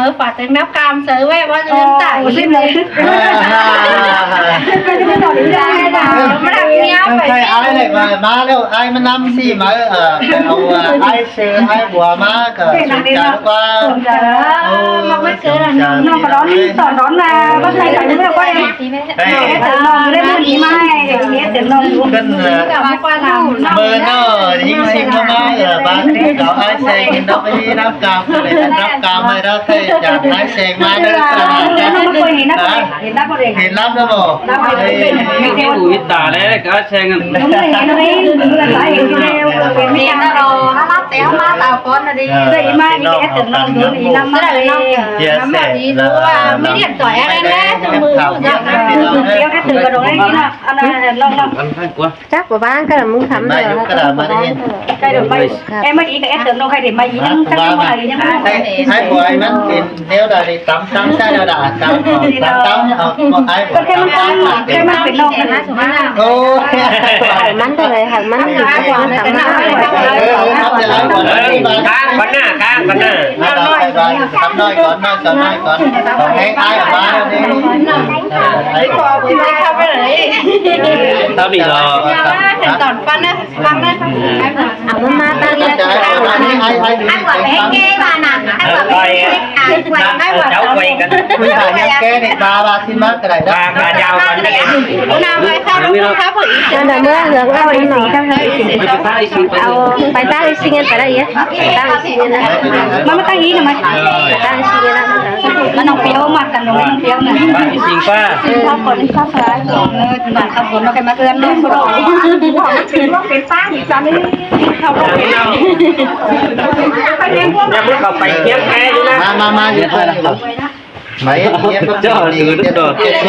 ມີຝາກແຕ່ງນ້ຳກາມໃສ່ໄວ້ວ່າຈະລືມຕາຍອີກເລີຍ. ມາຮັບເມຍໄປ ໃຫ້ອ້າຍໄດ້ມາ ມາແລ້ວ ອ້າຍມານຳຊີ້ມາ ເອີ ເອົາອ້າຍ ເຊີອ້າຍບົວມາກໍສົນໃຈວ່າ ເອີ ມາເກີດ ນ້ອງກໍຮ້ອນ ຕອນຮ້ອນນາ ບໍ່ໃສ່ໃສ່ມື້ແລ້ວກໍ ເອີ ເຕີມນ້ອງຢູ່ ໄດ້ມື້ນີ້ມາໃຫ້ເຮັດເຕີມນ້ອງຢູ່ ເພິ່ນ ເອີ ເມີເນາະ ຍິງຊິງເຂົ້າມາ ເອີ ບ້ານເຂົາອ້າຍແຊງກິນດອກ ໄປຮັບກາມ ໄປຮັບກາມໄວ້ດອກ ໃຫ້ຈາກອ້າຍແຊງມາເດີ ເຫັນແລ້ວບໍ່ ເຫັນແລ້ວບໍ່ ເຫັນແລ້ວບໍ່ ເຫັນຕາແລ້ວກໍອ້າຍແຊງ ເຫັນແລ້ວ ເຮົາຮັບແຕ່ເຮົາມາຕາມກ່ອນນະເດ້ ເອີ ມາອີກແອດເຕີມນ້ອງຢູ່ ອີນຳມາເດີ ເຈຍແຊງ ວ່າມີລຽນຕໍ່ແອດແລ້ວ ເອີ ອັນນັ້ນນ້ອງໆ ຈັກບໍ່ບ້ານກໍລະມຶງທຳ ມາຢູ່ກໍລະມາໄດ້ ໃກ້ດອກໄມ້ ເອີ ມາອີກກໍແອດເຕີມນ້ອງໃຫ້ໄດ້ມາອີກ ຍັງຈັກບໍ່ໄດ້ຍັງ ໃຫ້ ໃຫ້ບໍ່ໃຫ້ມັນເປັນແນວໃດ ຕຳ ຕຳໃສ່ແນວໃດ ຕຳ ຕຳ ຕຳ ເອົາ ໃຫ້ບໍ່ ແຕ່ມັນ ແຕ່ມັນເປັນນ້ອງນະ ໂອ້ຍ ໃຫ້ມັນເທົ່າໃດ ໃຫ້ມັນຢູ່ກັບມັນ ຕຳ ເອີ ເອົາໃຫ້ໄດ້ກ່ອນ ເອີ ຂ້າງ ບັນໜ້າ ຂ້າງ ບັນໜ້າ ເອົາໜ້ອຍກ່ອນ ເອົາໜ້ອຍກ່ອນ ເອົາໜ້ອຍກ່ອນ ເອົາແຮງອ້າຍອອກມາ ເອີ ໄອ້ ເທົ່ານີ້ດອກ ເອົາມັນມາຕັ້ງນີ້ ເອົາອັນນີ້ໃຫ້ ໃຫ້ ໃຫ້ແກ້ວ່ານັ້ນ ໃຫ້ວ່າແກ້ ໃຫ້ວ່າເຈົ້າໄປກັນ ຄຸຍຫາຍັງແກ້ໃນບາບາຊິມາກໍໄດ້ ບາບາຍາວກັນນະ ນາໄວ້ ຂ້າວ ຂ້າວ ອີກ ອັນນັ້ນເມື່ອເຮືອງເອົາເນາະ ເອົາໄປຕັ້ງຊິງກັນໄປໄດ້ອີກ ຕັ້ງຊິງກັນນະ ມາ ມາຕັ້ງອີກນະ ມາຕັ້ງຊິງກັນນະ ມັນຕ້ອງປຽວມັດກັນ ນ້ອງປຽວນະ ຊິງປ້າ ເອີ ເຂົາກໍໄດ້ຊອບຫຼາຍ ເອີ ນ້ອງສາມຄົນເນາະ ໃຄ່ມາເຮືອນເນາະ ເປັນປ້າອີກ ສາມີເຂົາກໍເປັນ ຍັງບໍ່ເຂົ້າໄປຮຽບແກ້ຢູ່ນະ ມາ ມາ ມາ ຢູ່ ໄປເກັບ ເຈົ້າ ເຈົ້າ ເຈົ້າ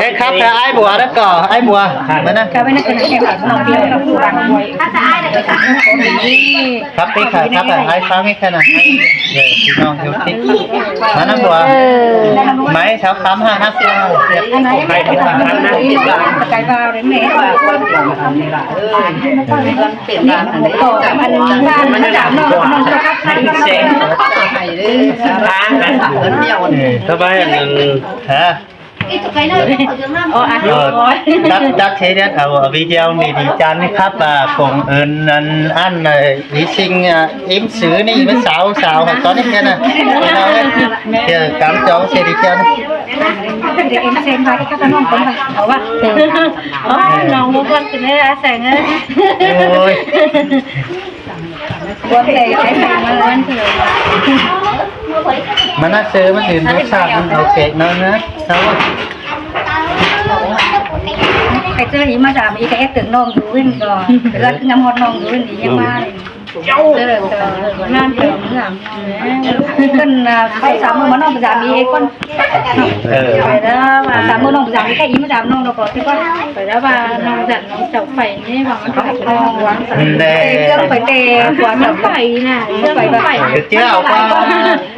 ເຮັດຄັບ ເອີ ອ້າຍບົວ ແລ້ວກໍອ້າຍບົວ ມານະ ຄັບໄປ ຄັບ ຄັບ ອ້າຍຟັງໃຫ້ແຄ່ນະ ເອີ ພີ່ນ້ອງຢູ່ຕິດ ມານຳບົວ ເອີ ໄມ້ຊາວຄຳ ຫ້າສິບ ໄມ້ຊາວຄຳນະ ໄກບ່າວເດ້ແມ່ ເປັນບ້ານອັນນີ້ ອັນບ້ານມັນຈາກນ້ອງ ນ້ອງເຈົ້າຄັບໃຫ້ເຊງ ທາງກັນ ສະບາຍອັນນັ້ນ ຮະ ອໍ ອັດ ເອີ ຕັດ ຕັດເທດ ເອົາວິດີໂອນີ້ດີຈັງນີ້ຄັບ ວ່າຂອງເອີນ ອັນ ອັນ ເອີ ອີຊິງ ອາ ອິມສືນີ້ ເປັນສາວ ສາວ ຕອນນີ້ແຄ່ນະ ເຈົ້າກຳຈອງເສດີແກ້ວ ເປັນເອັມເຊນ ວ່າທີ່ຂ້ານ້ອງຄົນ ເອົາວ່າ ເອີ ນ້ອງບໍ່ເບິ່ງຄືແທ້ ອາແສງເອີຍ ໂອ້ຍ ມັນໜ້າເຊີ ມັນອື່ນ ລົດຊາດມັນໂອເຄເນາະນະ ເຊົາ ໃຄເຈີອີກມາຖາມອີກ ກໍເຮັດເຖິງນ້ອງຢູ່ວິນກໍ ເວລາຍາມຮອດນ້ອງຢູ່ວິນອີກຍັງມາ ເອີ ກໍງາມເຖິງເມືອງ ເພິ່ນ ອ່າ ເຂົາສາມມື້ມານ້ອງໄປຖາມອີກຄົນ ເອີ ໄປແລ້ວວ່າ ສາມມື້ນ້ອງໄປຖາມອີກ ໃກໍອີກມາຖາມນ້ອງ ແລ້ວກໍທີ່ວ່າ ໄປແລ້ວວ່ານ້ອງຈັນນ້ອງເຈົ້າໄປນີ້ວ່າມັນໄປນ້ອງຫວັງ ເອີ ເລື່ອງໄປແຕ່ຫວັງໄປນະ ໄປໄປ ເຈົ້າວ່າ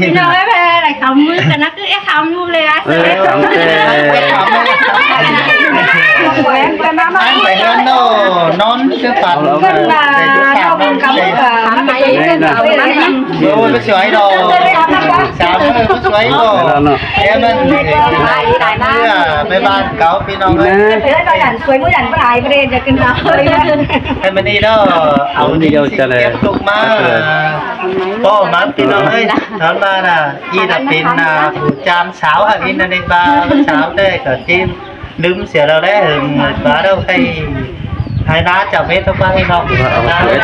ຊີ້ນ ພີ່ນ້ອງເອີຍ ໄປໄດ້ຄຳມືກັນນະ ຄືແອຄຳຢູ່ເລີຍ ເອີ ຄຳແທ້ ໄປເຮືອນໂນ ນອນຄືຝັນ ເພິ່ນວ່າ ເຮົາເບິ່ງກັບ ໂອ້ຍ ບໍ່ສວຍດອກ ສາມມື້ບໍ່ສວຍດອກ ແຕ່ມັນ ເອີ ແມ່ບ້ານເກົ່າ ພີ່ນ້ອງເອີຍ ເອີ ສວຍມື້ນັ້ນບໍ່ຫຼາຍ ບໍ່ໄດ້ຢາກຂຶ້ນເອົາ ໃຫ້ມັນນີ້ເນາະ ເອົານີ້ເຈົ້າຈະໄດ້ ເກັບຕົກມາ ພໍ່ມັກ ພີ່ນ້ອງເອີຍ ຖາມວ່ານະ ອີ່ລະເປັນນະ ຜູ້ຈານສາວ ຫາກອີ່ນະເນບາ ສາວແທ້ກໍຈີນ ລືມເສຍແລ້ວແຫຼະ ເຫິງວ່າແລ້ວໃຫ້ ໃຫ້ນາເຈົ້າເມດເທົ່າໄປເນາະ ເອົາເອົາເອົາ ນ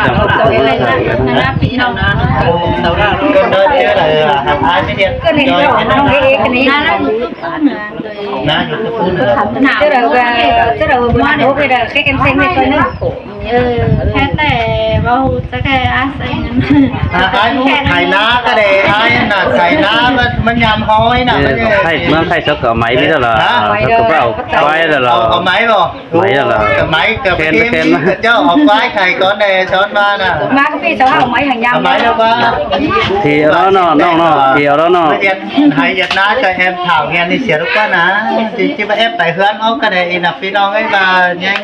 ະ ພີ່ນ້ອງນະ ໂອ້ ເກີດເດີເຈີເດີ ຫາກອ້າຍໄປເຮັດ ກໍນີ້ ນ້ອງເອກະນີ້ ນະ ຢູ່ສະກຸນ ເຈົ້າເດີ ເຈົ້າເດີ ບໍ່ທັນໂອເຄເດີ ເຄເອັມເຊັງໃຫ້ຊ່ອຍໜຶ່ງ ເອີ ແຄ່ແຕ່ເວົ້າຈັກແຄ່ອາໄສເງິນ ອາ ອ້າຍໄຖນາກໍໄດ້ ອ້າຍນະໄຖນາ ມັນ ມັນຍາມຮ້ອຍນະ ເອີ ມັນ ໄຖເມືອງໄຖສັກກໍໄມ້ມີແລ້ວລະ ຮະ ສັກກໍເອົາໄວ້ແລ້ວລະ ເອົາ ເອົາໄມ້ບໍ່? ໄມ້ແລ້ວລະ ກໍໄມ້ກໍໄປເຫັນ ເຂົາເຈົ້າເອົາຄວາຍໄຖກ່ອນແດ່ ສອນມານະ ມາກໍໄປເອົາໄມ້ຫາຍາມ ເອົາໄມ້ແລ້ວວ່າ ທີ່ເອົາເນາະ ນ້ອງເນາະ ທີ່ເອົາເນາະ ມາເຮັດໄຮ່ເຮັດນາກໍແອບຖາວແງນນີ້ເສຍລູກກວ່ານະ ຊິ ຊິມາແອບໄປເຮືອນເຮົາກໍໄດ້ອີ່ນະ ພີ່ນ້ອງເອີຍ ວ່າຍັງ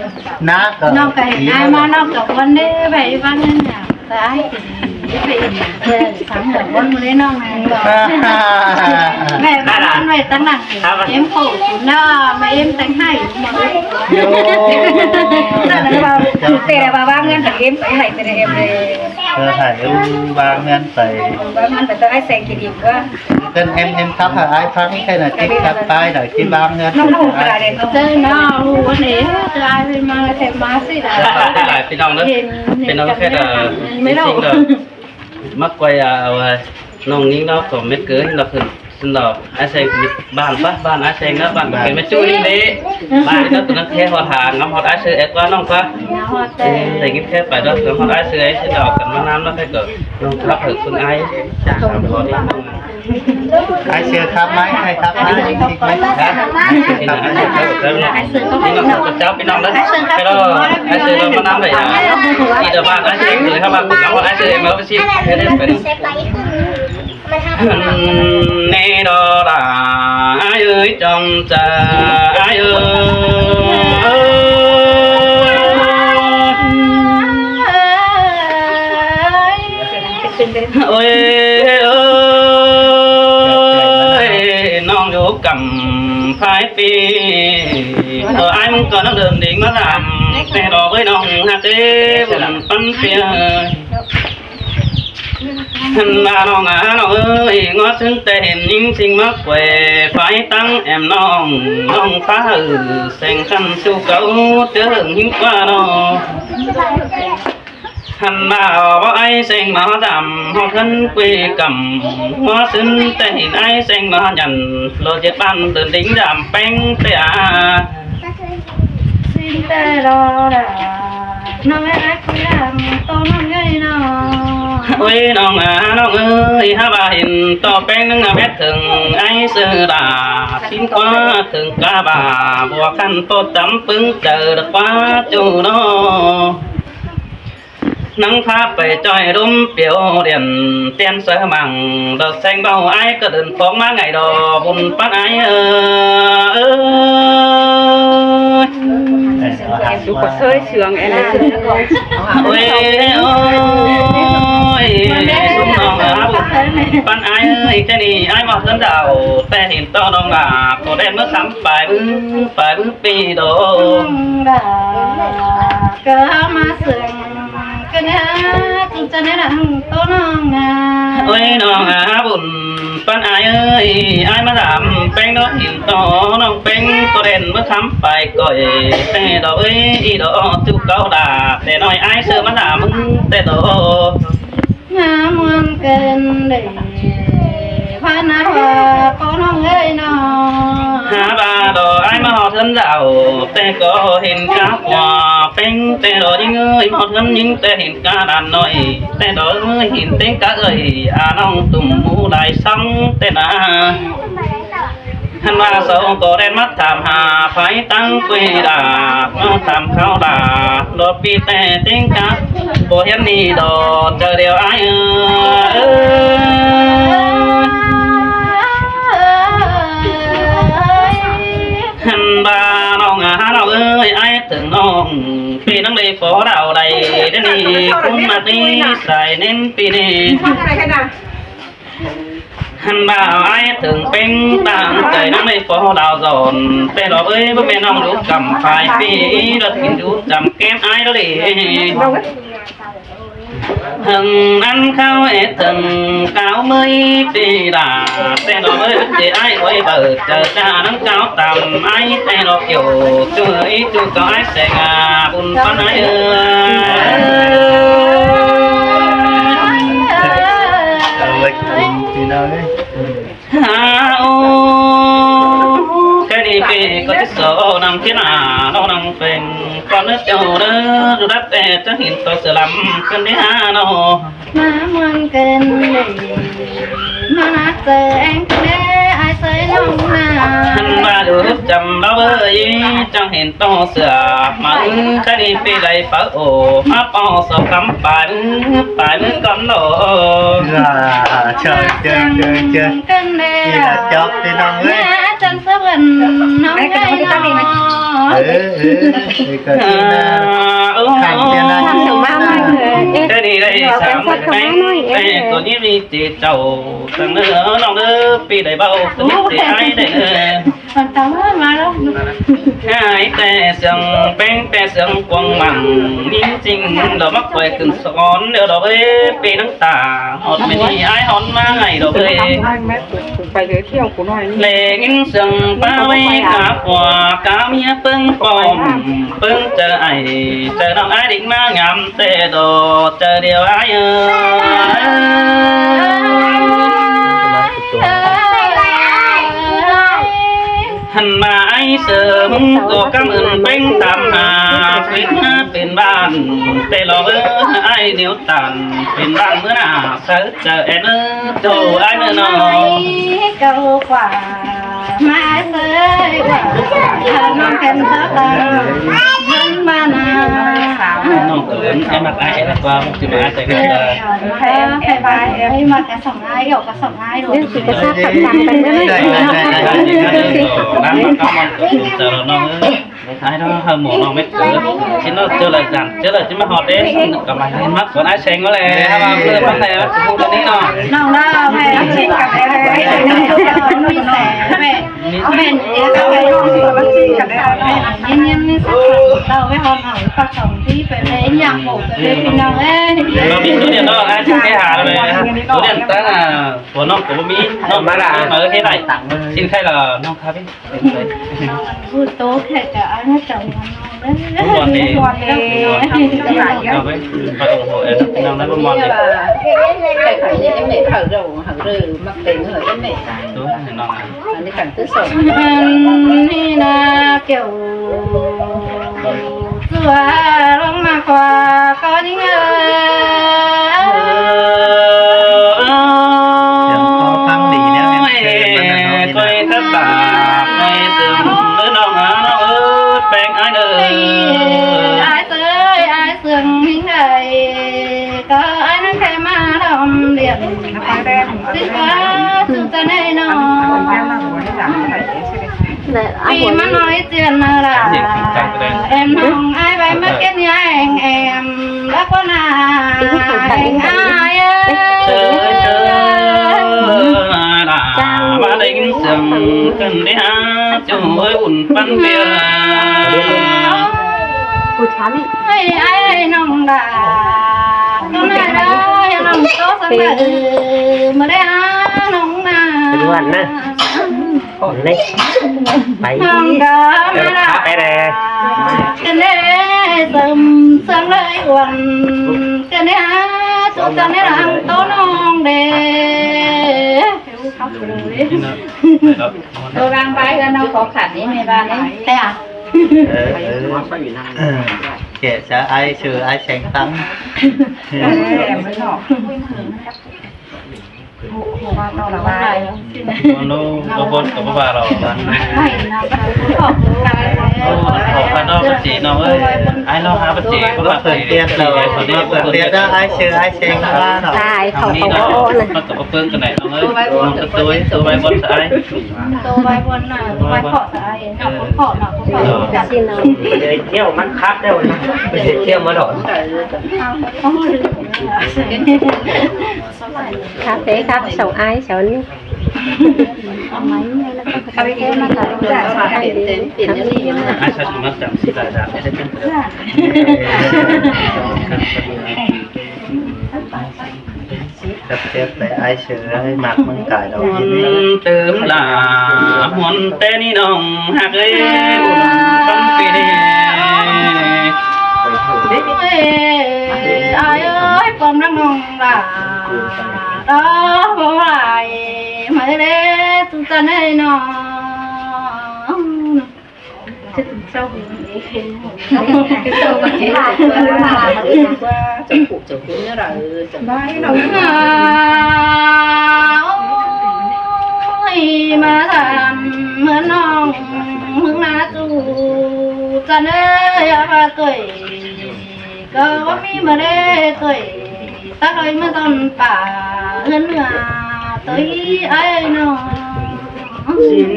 ນະ ນ້ອງກໍເຫັນອ້າຍມາ ນ້ອງກໍວອນເດ້ ໄປວ່ານັ້ນນະ ແຕ່ອ້າຍກໍໄປອີກ ເອີ ສັງຫວນບໍ່ໄດ້ນ້ອງນະ ແມ່ບ້ານໄວ້ຕັ້ງຫຼັງ ເອັມໂຄນເນາະ ມາເອັມແຕ່ງໃຫ້ ໂອ້ ແຕ່ວ່າ ແຕ່ວ່າວ່າເງິນກໍເອັມໄປໃຫ້ ແຕ່ເອັມເລີຍ ເອີ ໃຫ້ວ່າເງິນໄປ ວ່າເງິນໄປ ຕ້ອງໃຫ້ແສງກິນອີກວ່າ ເພິ່ນເຫັນ ເຫັນຄັບໃຫ້ອ້າຍຟັງແຄ່ນະ ຕິດຄັບປ້າຍດອກ ທີ່ວາງເງິນ ນ້ອງໆ ກໍໄດ້ເນາະ ເຈົ້າເນາະ ຮູ້ວ່ານີ້ ເຈົ້າອ້າຍເພິ່ນມາແທ້ມາຊິດາ ຫຼາຍພີ່ນ້ອງເດີ ເຫັນ ພີ່ນ້ອງແຄ່ ເອີ ຈິງໆ ກໍມັກກວຍ ເອົາ ນ້ອງຍິງເນາະ ກໍແມ່ນເກີຍເນາະ ເພິ່ນ ເພິ່ນເນາະ ອ້າຍແຊງບ້ານປະ ບ້ານອ້າຍແຊງເນາະ ບ້ານເປັນແມ່ຈູ້ນີ້ເດ້ ບ້ານເນາະ ຕົວນັ້ນແທ້ຮອດຫາງາມຮອດອ້າຍເຊີແອັດວ່ານ້ອງປະ ເອີ ໄດ້ຍິນແຄ່ໄປເນາະ ຮອດອ້າຍເຊີແອັດ ເພິ່ນເອົາກັນມານານເນາະ ແຄ່ກໍ ນ້ອງຄັບເພິ່ນອ້າຍ ອ້າຍເຊີຄັບໄມ້ ໃຫ້ຄັບໄມ້ ເຈົ້າພີ່ນ້ອງເດີ ໃຫ້ເຊີມານຳໄດ້ ທີ່ຈະວ່າອ້າຍເຊີເລີຍ ຖ້າວ່າເປັນນ້ອງອ້າຍເຊີເອງ ເຮົາຊິເຮັດໄດ້ເປັນ ເນດອລາ ອ້າຍເອີຍ ຈອງຈາ ອ້າຍເອີຍ ໂອ້ຍ ເອີຍ ນ້ອງຢູ່ກຳພາຍປີ ເອີ ອ້າຍມຶງກໍນັກເດີນດິງມາລຳ ແຕ່ດອກເອີຍ ນ້ອງຮັກເອີຍ ບຸນປັນເປີຍ ຫັ້ນວ່ານ້ອງອາ ນ້ອງເອີຍ ງໍຊຶນແຕ່ເຫັນຍິງຊິງມາແຂວະ ໄຟຕັ້ງແອມນ້ອງ ນ້ອງຟ້າເອີຍ ແສງຄັນສູ່ເກົ່າ ເຈີເຫິງຫິວກວ່ານ້ອງ ຫັ້ນວ່າບໍ່ອ້າຍແສງມາຈຳ ຮອດເຮືອນກຸຍກຳ ງໍຊຶນແຕ່ເຫັນອ້າຍແສງມາຢັນ ໂລເຈັດບ້ານເດີນດິງຢາມແປ້ງແຕ່ອາ ຊິນແຕ່ລໍດາ ນ້ອງເອີຍ ອ້າຍຄຸຍດຳ ໂຕນ້ອງໃຫຍ່ນ້ອງ ໂອ້ຍ ນ້ອງອາ ນ້ອງເອີຍ ຫາວ່າເຫັນຕໍ່ແປ້ງໜຶ່ງແມັດເຖິງ ອ້າຍເສືອດາ ຊິນຄວ້າເຖິງກາບາ ບົວຄັນໂຕດດຳປຶງເຈີດຄວ້າຈູນອ ນັ່ງພາໄປຈ້ອຍລົມປຽວດຽນ ຕຽນເສືອມັງ ດອກແສງເບົາ ອ້າຍກໍເດີນຟອງມາໄງດອກ ບຸນປານອ້າຍເອີຍ ເອີຍ ເອີຍ ໂອ້ຍ ໂອ້ຍ ຊຸມນ້ອງເອີຍ ປານອ້າຍເອີຍ ແຕ່ນີ້ອ້າຍມາເຮືອນດາວ ແຕ່ເຫັນຕໍ່ນ້ອງລາ ກໍໄດ້ເມື່ອຄຳປາຍມື້ ປາຍມື້ປີດອກ ກະມາເຊິ່ງກ ນະ ຈຸຈະແນະນະ ໂຕນ້ອງນະ. ໂອ້ຍ ນ້ອງອາບຸນປັນອ້າຍເອີຍ ອ້າຍມາດາມແປ້ງດອກຫີນຕໍ່ ນ້ອງແປ້ງກໍແລ່ນເມືອຄຳປາຍກ້ອຍ ແຕ່ດອກເອີຍ ອີດອກຈຸເກົ່າດາ ແຕ່ນ້ອຍອ້າຍເຊີມາດາມແຕ່ດອກ ງາມມ່ວນເກີນເດ ພານາວ່າພໍ່ນ້ອງເອີຍນ້ອງ ຫາບາດອກອ້າຍມາຮອດເຮືອນດາວ ແຕ່ກໍເຫັນກາກວ່າເປັນ ແຕ່ດອກຍິງເອີຍ ມາຮອດເຮືອນຍິງ ແຕ່ເຫັນກາດານນ້ອຍ ແຕ່ດອກເອີຍ ເຫັນເຕັງກະເອີຍ ອານ້ອງຕຸ່ມໝູຫຼາຍຊ່ອງ ແຕ່ນາ ຫັ້ນວ່າສອງກໍແລ່ນມາຖາມຫາ ໃຜຕັ້ງເວລາ ມາຖາມຂ່າວລາ ດອກປີແຕ່ເຕັງກະ ບໍ່ເຫັນນີ້ດອກ ເຈີດຽວອ້າຍເອີຍ. ຫັ້ນວ່ານ້ອງອານ້ອງເອີຍ ອ້າຍເຖິງນ້ອງ ປີໜຶ່ງໄດ້ພໍດາວໃດ ດຽວນີ້ຄົນມາຕີສາຍເນັ້ນປີນີ້ ຫັ້ນວ່າອ້າຍເຖິງເປັນຕາມໃຈ ນາງໄດ້ພໍດາວສອນ ແຕ່ດອກເອີຍ ບໍ່ແມ່ນນ້ອງຢູ່ກຳປາຍປີ ດອກກິນຢູ່ຈຳແກ້ມອ້າຍດອກເດ. ເຖິງນັ້ນເຂົາເຮັດເຖິງກາວເມີຍປີດາ ແຕ່ດອກເອີຍ ເຈອ້າຍໂອຍເບີດ ເຈີຈານຳກາວຕາມອ້າຍ ແຕ່ດອກເກີວ ເຈີອີຈູເກົາອ້າຍແສງອາບຸນປານອ້າຍເອີຍ. ເອົາໄວ້ກິນພີ່ນ້ອງເອີຍ. ຫາໂອ ແຄ່ນີ້ເປກໍຈະສໍນຳເຄນາ ນ້ອງນາງເປັນກ່ອນເດີເຈົ້າເດີ ດູດັກແຕ່ຈະເຫັນຕໍ່ເສືອລຳຂຶ້ນໄດ້ຫານ້ອງ ມາມ່ວນເກີນເດ ມານັກເຈີແອງເດ ອ້າຍເຊີຍນ້ອງນາ ຫັ້ນວ່າດູຈຳລາວເອີຍ ຈັ່ງເຫັນຕໍ່ເສືອ ມາອື ຄະດີປີໃດປະໂອ ມາປອສອກຄຳປາຍມື ປາຍມືກ່ອນໂລ ເຈີເຈີເຈີເຈີ ເກີນເດ ນີ້ລະຈອບພີ່ນ້ອງເອີຍ ຈັນສະເຫວີນນ້ອງເອີຍເນາະ ເອີ ເອີ ເອີ ກໍຊິນະ ໂອ້ ຄັນເທື່ອນະ ຄັນເທື່ອມາໃໝ່ເອີຍ ເທື່ອນີ້ໄດ້ສາມແປງ ແຕ່ຕົວນີ້ມີເຈເຈົ້າ ຕັ້ງເດີນ້ອງເດີ ປີໃດເບົາ ກໍມີເຈອ້າຍໄດ້ເດີ ມັນຕາມມາແລ້ວ ຫາຍແຕ່ເສຍງແປ້ງ ແຕ່ເສຍງກວາງມັງ ຍິງຈິງ ດອກມັກໄປຂຶ້ນສະກອນ ດຽວດອກເອີຍ ປີນາງຕາ ຮອດແມ່ນີ້ອ້າຍຮອດມາໃຫ້ດອກເອີຍ ໄປເລີຍ ທ່ຽວກູໜ້ອຍນີ້ ໄດ້ຍິນສຽງປາໄວ້ກາຂວາ ກາເມຍເປິງປ້ອມ ເປິງເຈີອ້າຍ ເຈີນ້ອງອ້າຍດິກມາງາມ ແຕ່ດອກເຈີດຽວອ້າຍເອີຍ ຫັ້ນມາອ້າຍເສີມກໍກຳເອີ້ນເປັງຕາມຫາ ເປັນເຮືອນເປັນບ້ານ ແຕ່ລອເອີຍອ້າຍໜຽວຕັນ ເປັນບ້ານເມືອໜ້າ ເສີເຈີແອນເອີຍ ໂຕອ້າຍເນີນ້ອງ ເຈົ້າຂວາ ມາເຊີຍວ່າ ນ້ອງແຄມຊາຕາ ມັນມານາ ນ້ອງເອີຍ ອ້າຍມັກອ້າຍແອນກວ່າ ມັນຊິມາອ້າຍແຕ່ງງານ ເອີ ໃຜ ໃຜວ່າ ເອີ ມັກກະສອງອ້າຍ ອອກກະສອງອ້າຍໂລດ ຊິກະຊາກກັບກັນເດີ ໄດ້ ໄດ້ ໄດ້ ໄດ້ ໄດ້ ນ້ອງ ເອີຍ ອ້າຍເນາະ ເຮົາໝໍນ້ອງແມ່ນເກີດ ຊິເນາະ ເຈີລະຈັນ ເຈີລະຊິມາຮອດເດ້ ກໍມາເຫັນມາສວນອ້າຍແຊງມາແລ້ວ ເຮົາວ່າເພິ່ນມາແລ້ວ ຜູ້ຕົວນີ້ເນາະ ນ້ອງເນາະ ແມ່ຊິງກັນເດ້ ມີແສງແມ່ ເອົາແມ່ນເດ້ ເອົາແມ່ນຊິງກັນເດ້ ຍິນໆ ມີສັກເອົາໄວ້ຮອດເຮົາປາກສອງທີ່ໄປເລີຍ ຢາກບອກເລີຍພີ່ນ້ອງເອີຍ ເຮົາມີທຸລຽນເນາະ ອ້າຍຊິໄປຫາເລີຍ ທຸລຽນຕັ້ງ ອ່າ ຜົວນ້ອງກໍບໍ່ມີ ນ້ອງມາລະ ເອີ ເຮັດໄດ້ ຊິນໄຂ່ລະນ້ອງຄາເຟ ເປັນໄປ ຜູ້ໂຕແຂກກະອາຍມາຈຳນຳນ້ອງເດີ ມ່ວນດີ ມ່ວນດີ ເອົາໄປ ໄປ ໂອ້ໂຫ ເອີ ນ້ອງໄດ້ບໍ່ມ່ວນດີ ໄຂ່ໄຂ່ນີ້ ເອັມເອ ເຂົາເດີ ເຂົາເດີ ມັກເຕັງເຮີ ເອັມເອ ໂຕໃຫ້ນ້ອງ ອັນນີ້ຂັນທີ່ສອງ ອັນນີ້ນາແກ້ວ ຕົວລົງມາຂວາກໍຍິງເອີຍ ສຽງພໍຟັງດີແລ້ວແມ່ນເຊີນມັນນະເນາະ ຂ້ອຍກະບາກໃຫ້ເຊິ່ງເດີນ້ອງເອີຍ ແປງອ້າຍເດີ ອ້າຍເອີຍ ອ້າຍເຊິ່ງຍິງໄດ້ ກໍອ້າຍນັ້ນແຄ່ມາດອມດຽນ ຊິກວ່າສຸດຈະແນ່ນອນ ແລະ ປີມານ້ອຍຈຽນນາລາ ແອມນ້ອງອ້າຍໄວ້ມາເກັດຍາແອງແອມ ລະກໍນາແອງອ້າຍເອີຍ ເອີຍ ເອີຍ ມາໄດ້ຍິນສຽງຂຶ້ນໄດ້ຫາ ເຈົ້າເອີຍ ອຸ່ນປັນເບຍ ຜູ້ຊາຍນີ້ ເອີຍ ອ້າຍນ້ອງລາ ເປັນຫວັດນະ ໄປ ນ້ອງກະມາລະ ໄປແດ່ ກະແນ່ເສີມເຊິ່ງເລີຍອວນ ກະແນ່ຫາສູ່ຈັ່ງໃນຫຼັງໂຕນ້ອງເດ້ ໂຕລາງບາຍກັນເນາະ ຂໍຂັນນີ້ແມ່ບ້ານນີ້ ແຕ່ ເອີ ເອີ ແກະຊະ ອ້າຍຊື່ ອ້າຍແສງຕັງ ເອີ ມັນອອກ ໂອ້ໂຫ ວ່າຕໍ່ລະວ່າ ໂອ້ໂຫ ບໍ່ບົດກໍບໍ່ວ່າດອກ ໂອ້ ຂອງຂ້ານ້ອງປະເຈນ້ອງເອີຍ ອ້າຍລາວຫາປະເຈ ບໍ່ວ່າເພິ່ນເປັນແລ້ວ ເພິ່ນເປັນແລ້ວ ອ້າຍຊື່ ອ້າຍແສງມາເນາະ ອ້າຍເຂົາກໍບໍ່ໂອ້ນະ ມັນກໍບໍ່ເປິງກັນໄດ໋ນ້ອງເອີຍ ນ້ອງກະຕຸ້ຍ ໂຕໄວບ່ອນຊະອ້າຍ ໂຕໄວບ່ອນນະ ໂຕໄວເພາະຊະອ້າຍ ເພາະເນາະ ເພາະ ຊິເນາະ ໄປທ່ຽວມັນຄັກແລ້ວນະ ໄປທ່ຽວມາດອກ ຄາເຟ ຄາເຟສອງອ້າຍສອງນີ້ ແຊບໆ ໄດ້ອ້າຍເຊີ ອ້າຍມັກເມືອງກາຍດອກ ບຸນຕື່ມຫຼາ ມົນແຕ່ນີ້ນ້ອງຮັກເອີຍ ບຸນຄຳປີນີ້ ເອີຍ ອ້າຍເອີຍ ຄວາມຮັກນ້ອງຫຼາ ດອກບໍ່ຫຼາຍ ມາເດ້ຕູ້ຈັນເອີຍນ້ອງ ຈະເປັນເຈົ້າເອງ ເຈົ້າເປັນເຈົ້າເອງ ເຈົ້າຜູ້ເຈົ້າຄົນເດີ ເອີ ສະບາຍເນາະ ໂອ້ຍ ມາຖາມເມືອນ້ອງ ມຶງນາຕູ້ຈັນເອີຍ ຢ່າວ່າຕົວເອງ ກໍບໍ່ມີມາເດ້ຕົວເອງ ຕາລອຍມາຕອນປ່າ ເຮືອນເມືອຕົວເອງອ້າຍນ້ອງ ຊິນ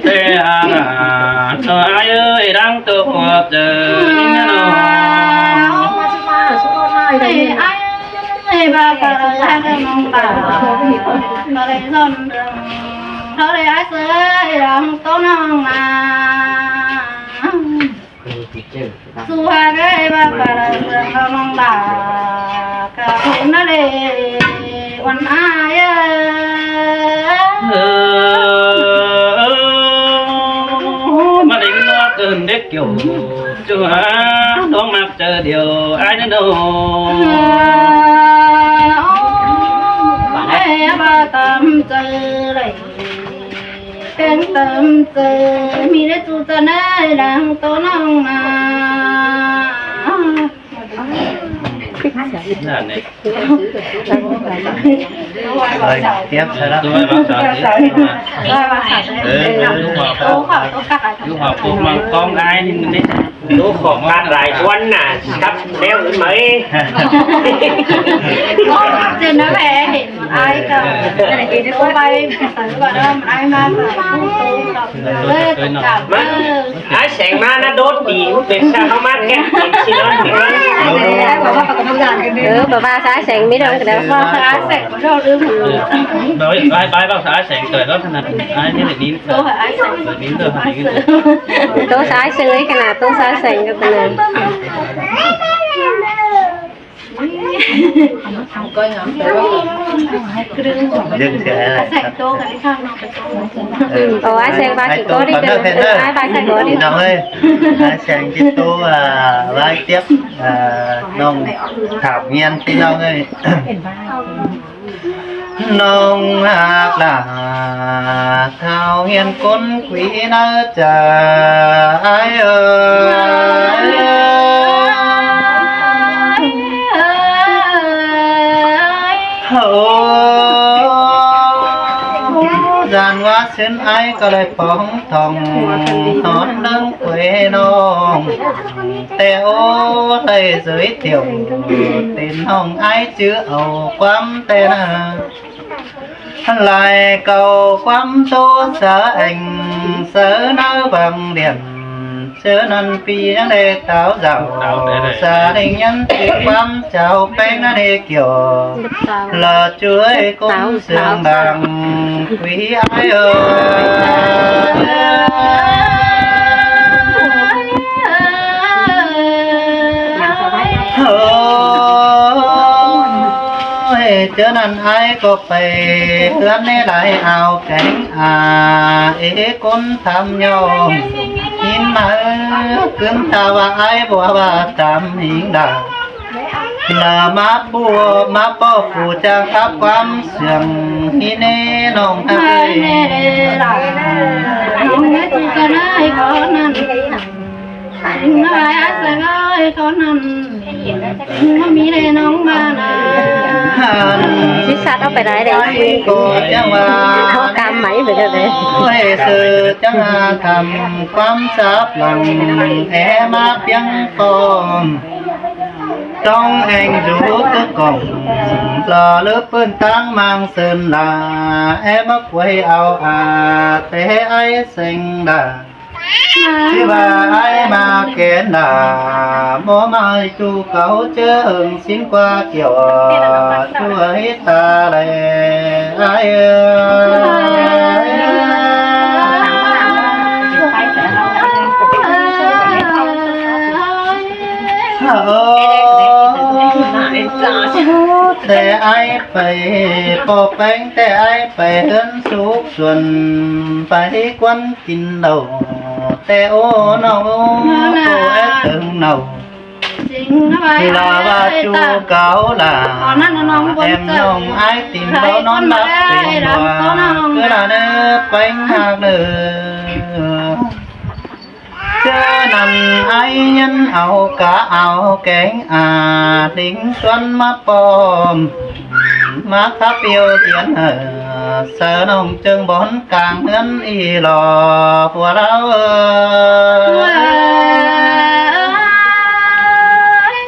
ແຕ່ອາລາ ນ້ອງອ້າຍເອີຍ ດັງໂຕຫົວໃຈນີ້ນະນ້ອງ ອ້າຍເອີຍ ບ່າວກະເລີຍຮັກນ້ອງບ່າວ ກະເລີຍສອນເລື່ອງ ເທົ່າໃດອ້າຍເຊີຍ ດັງໂຕນ້ອງນາ ສູ່ຫາກໄດ້ວ່າປານເຊື່ອງນ້ອງຫຼ້າ ກະເຫັນນະເດ ວັນອາຍເອີຍ ເອີ ມາເລັງນອກເອີ້ນເດັກກ່ຽວ ຈຸຫານ້ອງມັກໃຈດຽວ ອາຍນະນ້ອງ ເອີ ໂອ້ຍ ວ່າຕາມໃຈໄດ້ ແກງເຕີມເຕີ ມີໄດ້ຈູຈະນາຍ ດັ່ງໂຕນ້ອງນາ ນັ້ນແຫຼະ ຕຽມໃສ່ລະ ເອີ ຢູ່ຫົວໂພງມັງກອງອ້າຍນີ້ ໂຕຂອງຫຼາກຫຼາຍກວ່ານະ ກັບແນວອື່ນໄໝ ເຈົ້ານະແພເຫັນອ້າຍກໍ ເອີ ໄປ ກໍເລີ່ມອ້າຍມາກໍ ເລີຍກັບ ມາ ອ້າຍແສງມານະ ໂດດດີ ເປັນຊາວເຮົາມາແກ້ ເປັນຊິນອນ ເອີ ບໍ່ວ່າຊາຍແສງມີດອກ ເດີ ວ່າຊາຍແສງບໍ່ດອກ ເອີ ໄປ ໄປ ໄປ ເວົ້າຊາຍແສງເກີດແລ້ວ ຂະໜາດອ້າຍນີ້ໄດ້ຍິນ ໂຕສາຍເຊີຍຂະໜາດ ໂຕສາຍແສງກໍຂະໜາດ ເລື່ອງເຊື່ອແລ້ວ ເອີ ໂອ້ ອ້າຍແສງວ່າກິນໂຕດີເດີ ອ້າຍວ່າກິນໂຕດີ ນ້ອງເອີຍ ອ້າຍແສງກິນໂຕ ອ່າ ຫຼາຍຕຽບ ອ່າ ນ້ອງຖາມຮຽນ ພີ່ນ້ອງເອີຍ ນ້ອງຮັກຫຼ້າ ທ້າວຮຽນກົ້ນຂຸຍເນີຈາ ອ້າຍເອີຍ ໂອ້ ຢ້ານວ່າເຊັ່ນອ້າຍກໍໄດ້ປອງ ທ່ອງຮອດເລື່ອງເຄີຍນ້ອງ ແຕ່ໂອ້ ໄດ້ເຊີຍຕຽວ ເປັນນ້ອງອ້າຍຈື່ເອົາຄວາມແຕ່ໜ້າ ຫຼາຍເກົ່າຄວາມໂຕສາແອງ ເຊີນາບັງດຽນ ເຊີນາປີຍັງໄດ້ຕາວເຈົ້າ ສາໄດ້ຍັນຕິຄວາມ ເຈົ້າແປ້ງນະເດກຽວ ລະຈວຍກົມເຊື່ອງບາງ ວີອ້າຍເອີຍ ໂອ້ ເທື່ອນັ້ນອ້າຍກໍໄປເຮືອນແນຫຼາຍອາວແກງອາ ເອ ຄົນທຳຍອມ ຍິນມາເອີ ຄືນຖ້າວ່າອ້າຍບໍ່ວ່າຕາມຫິງດາ ລາມາປູມາປໍປູຈາງຮັບຄວາມເຊື່ອງ ຮີແນ່ນ້ອງເອີຍ ແນ່ເດ້ຫຼານ ນ້ອງແມ່ຕູກະນາຍຂໍນັ້ນ ສິງມາຫຼາຍອາໄສເອີຍຂໍນັ້ນ ສິງມາມີແດ່ນ້ອງມານາ ຊິຊັດເອົາໄປໄດ້ເດ້ ກໍຈັ່ງວ່າ ເອົາກຳໄໝໄປເດີ ໂອ້ຍ ເສີຈັງຫາທຳຄວາມສາບຫຼັງ ແອມາພຽງປ້ອມ ຕ້ອງແອງຢູ່ກະກ່ອງ ລໍເລີບປືນຕາງມາງເຊີນລາ ແອມາກວຍເອົາອາ ແຕ່ອ້າຍແສງດາ ທີ່ວ່າອ້າຍມາແກນດາ ບໍ່ມາໃຫ້ຕູເກົ່າເຈີງ ສິນກວ່າກ່ຽວ ຊ່ວຍຕາແລ ອ້າຍເອີຍ ແຕ່ອ້າຍໄປ ປໍແປງ ແຕ່ອ້າຍໄປເຮືອນສຸກສວນ ໄປກວນກິນເຫຼົ້າ ແຕ່ໂອ້ນ້ອງໂອ້ ໂຕແອດເຖິງເນົ່າ ລາວ່າຈູ່ເກົາລາ ແອມນ້ອງອ້າຍຕິງເບົານອນຫຼັບເປັນຕົວ ຄືລາເນີແປງຫາກເນີ ເທື່ອນັ້ນອ້າຍຍັນເອົາກະເອົາແກງອາ ດິງຊວນມາປ້ອມ ມາຄາບປ່ຽວຕຽນເຫີ ສາວນ້ອງເຈີງບ່ອນກາງເຮືອນອີ່ຫຼໍ່ ຜົວລາວເອີຍ ເອີຍ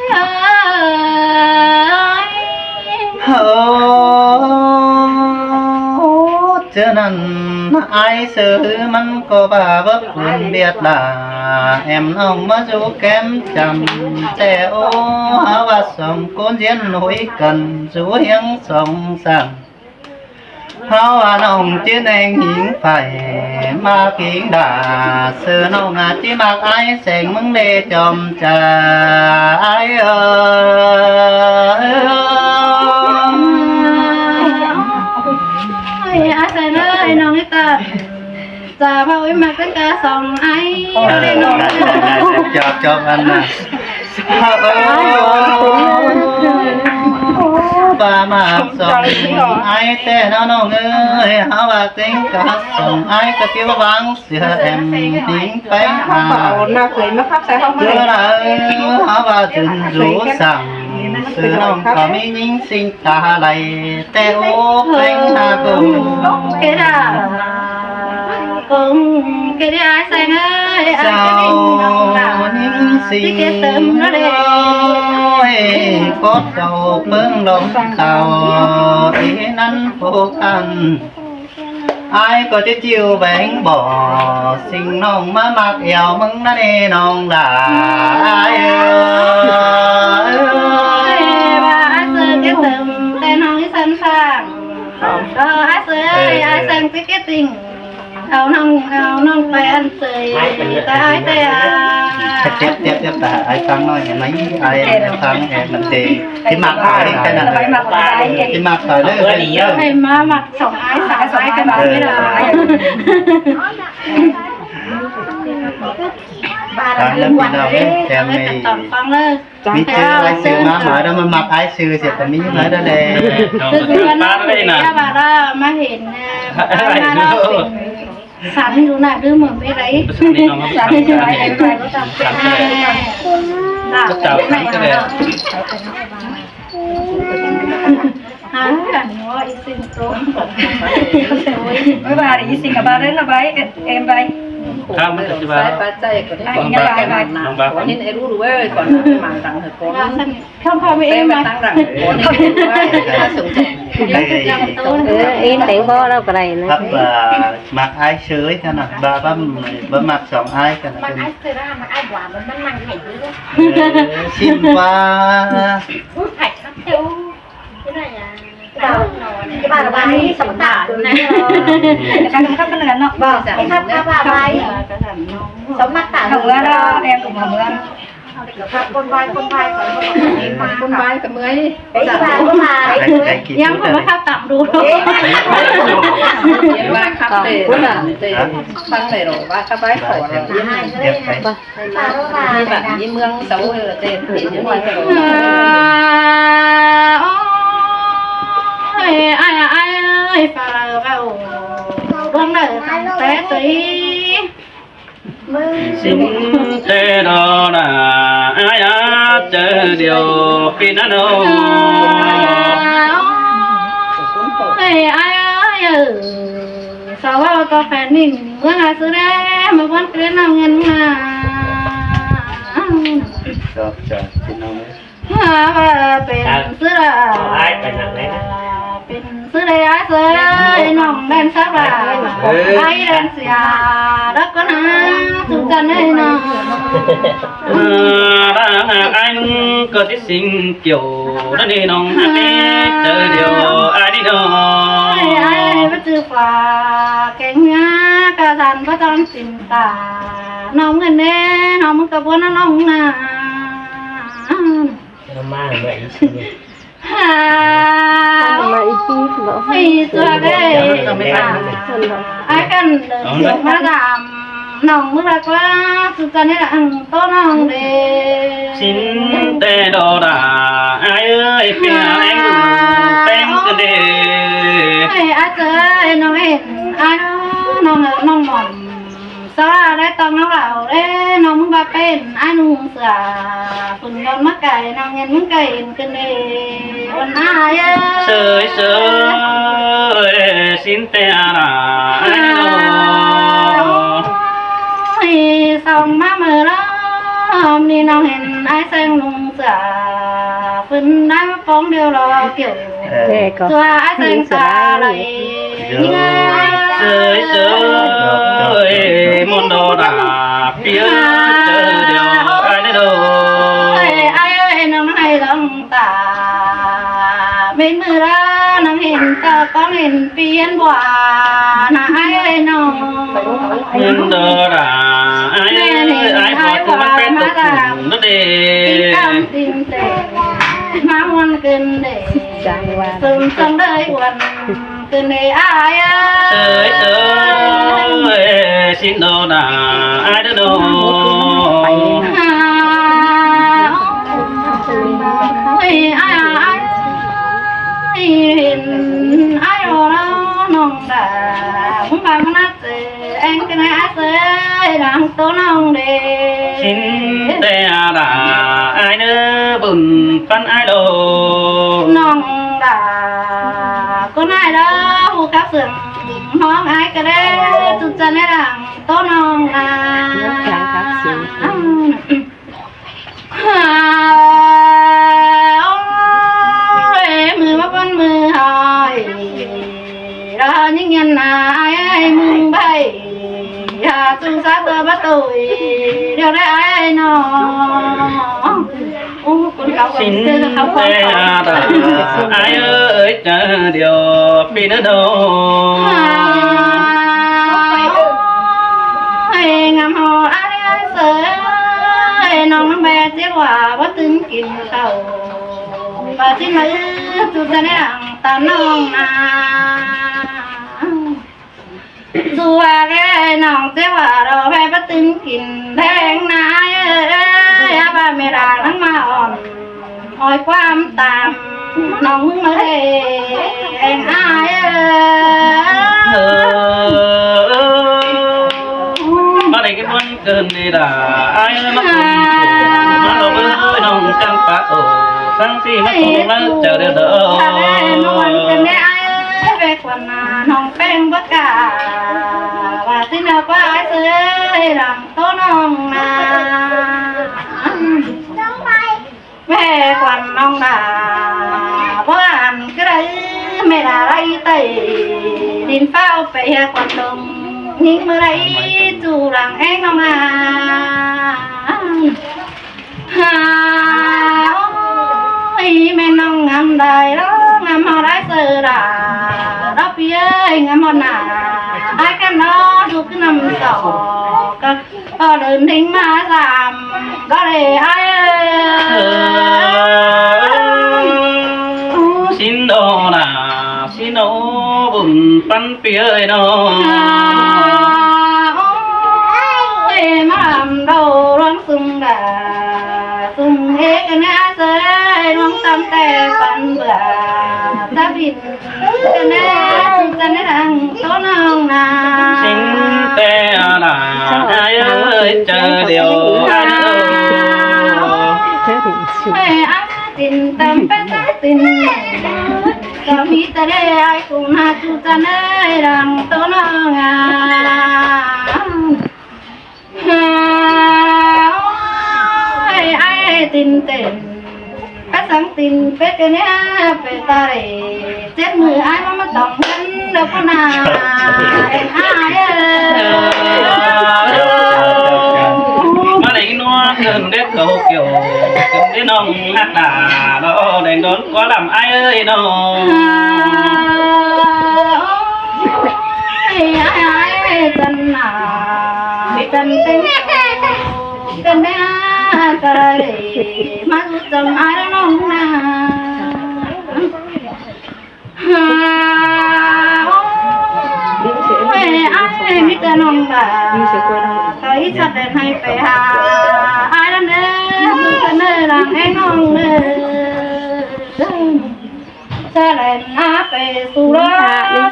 ເອີຍ ເອີຍ ເທື່ອນັ້ນອ້າຍເຊີມັນກໍບາເບີບເພິ່ນບຽດລາ ແອມນ້ອງມາຢູ່ແກ້ມຈຳ ແຕ່ໂອ້ ຫາວ່າສອງຄົນຮຽນຫຸຍກັນ ສູ່ຮຽງສອງສາມ ເຮົາວ່ານ້ອງຈື່ແນງຫິງໄຟ ມາກິງດາ ເສືອນ້ອງອາດຊິມັກອ້າຍແສງ ມຶງເດຈອມຈາ ອ້າຍເອີຍ ອ້າຍແສງເອີຍ ນ້ອງອີຕາ ຈາເວົ້າອີໝາກຕັ້ງແຕ່ສອງອ້າຍ ເອີ ເດ້ນ້ອງ ຈອບ ຈອບອັນນະ ເອີ ປາມາກສອງອ້າຍແຕ່ເນາະນ້ອງເອີຍ ເຮົາວ່າເຕັງກະສອງອ້າຍກະຕິວ່າວາງເສືອແອມຕິງໄປຫາ ເອີ ເຮົາວ່າຈົນຢູ່ສັ່ງ ເສືອນ້ອງກະມີຍິງສິງຕາໄຫຼ ແຕ່ໂອແປງຫາກົງ ກົງເກດາ ກົງເກດາ ອ້າຍແສງເອີຍ ອ້າຍກະດິ້ງນ້ອງຫຼ້າ ຍິງສິງ ຊິເກດຕື່ມລະເດ ໂອ້ຍ ກອດເຈົ້າເບິ່ງລອງເຈົ້າ ອີນັ້ນຜູ້ພັນ ອ້າຍກໍຈະຈິ້ວແບງບໍ່ ສິງນ້ອງມາມັກແອວມຶງນະເນນ້ອງຫຼ້າ ອ້າຍເອີຍ ວ່າອ້າຍເສີກະຕຶມ ແຕ່ນ້ອງອີສັນຟັງ ເອີ ອ້າຍເສີ ເອີ ອ້າຍແສງຕິກະຕິງ ເອົານ້ອງ ເອົານ້ອງໄປອັນເສີຍ ຕາຍແຕ່ອາ ເຈັບ ເຈັບ ເຈັບ ຕາອ້າຍຟັງໜ້ອຍ ເຫັນໄໝ ອ້າຍຟັງແອບມັນເຕ ທີ່ມັກໄປແຄ່ນັ້ນ ທີ່ມັກໄປເລີຍ ໃຫ້ມາມັກສອງອ້າຍສາມອ້າຍກັນ ເອີ ໄດ້ ຟັງເດີພີ່ນ້ອງເອີຍ ແຖມໃຫ້ ມີເຈີອ້າຍເສືອມາ ມາແລ້ວມັນມັກອ້າຍເສືອ ຊິກະມີມາແລ້ວແຫຼະ ຄືວ່ານ້ອງເສືອມາແລ້ວ ມາເຫັນ ມາເນາະ ສັນຢູ່ນະ ຫຼືເໝືອນເປັນໃດ ສັນຢູ່ນະ ເຈົ້າສັນກະໄດ້ ຫາກັນເນາະ ອີສິງໂຕ ບາຍບາຍ ອີສິງກະບາຍເດີ ລະບາຍ ເອັມບາຍ ຂ້າມມັນກະຊິວ່າ ບາຍບາຍ ບາຍບາຍ ເຫັນໄອ້ຮູ້ເວີຍ ກ່ອນມັນຕັ້ງໃຫ້ກ່ອນ ຂ້າມຂ້າມເອັມບາຍ ເອີ ເອັນແຕງບໍ່ລາວກະໄດ້ນະ ຄັບ ມັກອ້າຍເສີຍຫັ້ນນະ ບໍ່ ບໍ່ ບໍ່ມັກສອງອ້າຍກັນນະ ມັກອ້າຍເສືອ ມັກອ້າຍບວາ ມັນ ມັນນັ່ງໃຫ້ຢູ່ ເອີ ຊິມວ່າ ອຸ້ຍ ໃຜຄັບເຈົ້າ ທີ່ໄດ້ຫຍັງ ເຈົ້າ ທີ່ວ່າລະບາຍ ສຳຕານນະ ຄັບ ຄັບເນາະ ບໍ່ ໃຫ້ຄັບ ຄັບລະບາຍ ສຳຕານ ເມືອລະ ແອບເມືອ ຄົນວາຍ ຄົນວາຍກ່ອນ ຄົນວາຍກໍເມື່ອຍ ໄດ້ກິນ ຍັງບໍ່ທັນຕັບດູ ເຫັນວ່າຄັບເດ້ ຟັງໄດ້ດອກວ່າຄັບໄວ້ຂໍແລ້ວ ມີແບບມີເມືອງເຊົາເດີ ແຕ່ເປັນຢູ່ນີ້ຕະຫຼອດ ໂອ້ຍ ອ້າຍ ອ້າຍ ອ້າຍ ຟ້າເວົ້າ ດວງເດີ ຕັ້ງແຕ່ຕົວ ຊິນແຕ່ດອນາ ອາຍອາເຈີດຽວປີນາໂນ ເອີຍ ອາຍເອີຍ ສາວເວົ້າຕໍ່ແຟນນິນ ເມືອງອາຊືແລ ມາບ່ອນເກລນເອົາເງິນມາ ຈອບຈອບພີ່ນ້ອງເອີຍ ຫາວ່າເປັນເສືອ ເອົາອ້າຍໄປນຳແດ່ນະ ເປັນເສືອອ້າຍເຊີຍ ນ້ອງແດນສາບາ ເອີ ອ້າຍແດນເສຍ ດອກກໍນາ ສຸກຈັນເອີຍນ້ອງ ເອີ ດາຫາກອ້າຍໜຶ່ງກໍຊິສິງກ່ຽວ ດານີ້ນ້ອງຫາກເຈີດຽວ ອ້າຍນີ້ນ້ອງ ອ້າຍ ອ້າຍ ອ້າຍ ບໍ່ຈື່ຟ້າແກງເມືອ ກະສັນບໍ່ຕ້ອງຈິນຕາ ນ້ອງເງິນເດ້ ນ້ອງມຶງກະບໍ່ນະ ນ້ອງນາ ມາເມື່ອອີກ ຫາ ມາອີກທີເນາະ ໃຫ້ຕົວເດ້ ອາຄັນເດີນສຽງມາດາມ ນ້ອງມື້ລະກວ່າ ສຸກກັນນີ້ລະອັງໂຕນ້ອງເດ້ ຊິນແຕ່ດອດາ ອ້າຍເອີຍ ເປັນຫຍັງແປງກັນເດ້ ເອີຍ ອ້າຍເອີຍ ນ້ອງເຫັນ ອ້າຍນ້ອງ ນ້ອງໝອນ ສາວລາວໄດ້ຕ້ອງເອົາລາວເດ້ ນ້ອງມຶງວ່າເປັນອ້າຍໜຸ່ມເສືອ ເພິ່ນຍ້ອນມາໄກ ນ້ອງເຫັນມຶງໄກເຫັນຂຶ້ນເດ້ ອ່ອນອ້າຍເອີຍ ເຊີຍເຊີຍ ຊິນແຕ່ອາລາ ອ້າຍນ້ອງ ໂອ້ຍ ສ່ອງມາເມີລອມນີ້ ນ້ອງເຫັນອ້າຍແສງນຸ່ງເສືອ ເພິ່ນໄດ້ມາປອງດຽວລໍກ່ຽວ ເອີ ຊົ່ວອ້າຍແສງຕາໄຫຼ ເອີຍເອີຍ ມົນດອດາ ເປີດເຈີດຽວ ອ້າຍເດີ ເອີຍ ອ້າຍເອີຍ ນ້ອງໄຫ້ລອງຕາ ເປັນມື້ລາ ນ້ອງເຫັນຕາ ຕ້ອງເຫັນປ່ຽນບໍ່ ນະ ອ້າຍເອີຍນ້ອງ ມົນດອດາ ອ້າຍເອີຍ ອ້າຍບໍ່ຖືມັນເປັນຕົວຈິງນັ້ນເດ້ ຕິງຕາມຕິງແຕ່ ມາມ່ວນກັນເດ້ ຈັ່ງວ່າ ເສີມສັງເດີຍອວນ ເປັນໄດອ້າຍເອີຍ ເອີຍເອີຍ ຊິນໂດນາ ອ້າຍເດີໂດ ໂອ້ຍ ອ້າຍ ອ້າຍ ອ້າຍ ເຫັນອ້າຍໂດລະນ້ອງດາ ມຶງບາງມານັດ ເອີ ແອງກັນໃນອາເຊີຍ ດັງໂຕນ້ອງເດ ຊິນແຕ່ອາດາ ອ້າຍເດີບຸນປັນອ້າຍໂດ ນ້ອງດາ ຄົນອ້າຍເດີ ຜູ້ກັບເຊື່ອງ ນ້ອງອ້າຍກະເດ ຈຸດຈັນໃນດັງໂຕນ້ອງນາ ໂອ້ຍ ມືມາປົນມືຫອຍ ລະຍິງຍັນນາອ້າຍມຶງໃບ ຫາຈຸສາຕົວບະຕຸຍ ດຽວໄດ້ອ້າຍນ້ອງ ໂອ້ ຄົນເກົ່າ ຊິນແຕ່ອາດາ ອ້າຍເອີຍ ເຈີດຽວປີນະໂດ ໃຫ້ງາມເຮົາອ້າຍເຊີຍ ນ້ອງແບເຈັບວ່າບໍ່ຕື່ນກິນເຂົ້າ ວ່າຊິມາອື້ອຈຸດຈະແນງຕານ້ອງນາ ສູ່ວ່າແລນ້ອງເຈວ່າລໍແພປະຕຶງກິນແດງນາເອີຍ ອາບາເມດານາງມາອ່ອນ ອອຍຄວາມຕາມນ້ອງມຶງມາເດແອງອາຍເອີຍ ເອີ ມາໄດ້ກິນມ່ວນ ເກີນເວລາອ້າຍມາຄົນໂທ ມາລອບເອີຍນ້ອງກາງປາໂອ ສັງສີມາໂທມາເຈີເດີດອ ມາວັນເກີນແດ່ອ້າຍເອີຍ ແບກວັນນານ້ອງແປ້ງບໍ່ກ້າ ວ່າຊິນາກວ່າອ້າຍເຊີຍ ຫຼັງໂຕນ້ອງນາ ແມ່ຂວັນນ້ອງດາ ບໍ່ອ່ານກະໄດ້ ແມ່ດາໄລ່ໄຕ້ ດິນຟ້າວໄປເຮືອຂວັນລົງ ຍິງເມື່ອໃດຈູຫຼັງແອງນ້ອງອາ ຫາ ໂອ້ຍ ແມ່ນ້ອງງາມໄດ້ລະ ງາມເຮົາໄດ້ເຊີດາ ດອກພີ່ເອີຍ ງາມເຮົາໜ້າ ອ້າຍກັນເນາະ ດູຄືນ້ຳສອກ ປ ກໍເດີນເພງມາສາມກໍເລີຍອ້າຍເອີຍ. ເອີ ຊິນໂດນາ ຊິນໂອ ບຸນປັນປີເອີຍເນາະ. ໂອ້ຍ ມາລຳໂດລວງສຸງດາ ສຸງເອກະນາເຊີຍ ລວງຕຳແຕ່ປັນເບືອ ຕະບິນ ກະແນ ກະແນດັງໂຕນ້ອງນາ ຊິງແຕ່ອາລາ ອ້າຍເອີຍ ເຈີດຽວ ອ້າຍເອີຍ ເອີຍ ອາຕິນຕຳເປັນຕາຕິນ ກະມີແຕ່ເດອ້າຍກຸງນາ ຈູຈະແນດັງໂຕນ້ອງນາ. ໂອ້ຍ ອ້າຍຕິນເຕັນ ປະສັງຕິນເປັດກະແນ ເປັດຕາເຣ ເຈັດມື້ອ້າຍມາ ມາຕ້ອງເຫັນດອກນາ ເອັນອ້າຍເອີຍ. ມາໄດ້ນວນເງິນເດັດເຂົາກ່ຽວ ເປັນໄດ້ນ້ອງຮັກດາ ດອກແດງດອນກວ່າລຳອ້າຍເອີຍເນາະ. ໂອ້ຍ ອ້າຍ ອ້າຍ ຈັນນາ ຈັນເຕັງ ຈັນແມ່ ກະເລີຍມາສູ່ຈຳອ້າຍແລ້ວນ້ອງນາ. ໂອ້ຍ ອ້າຍ ມີແຕ່ນ້ອງດາ ໃຜສັດແດນໃຫ້ໄປຫາອ້າຍນັ້ນເດີ ເດີນເດີ ຫຼັງໃຫ້ນ້ອງເດີ. ສະແລນອາໄປສູ່ລາ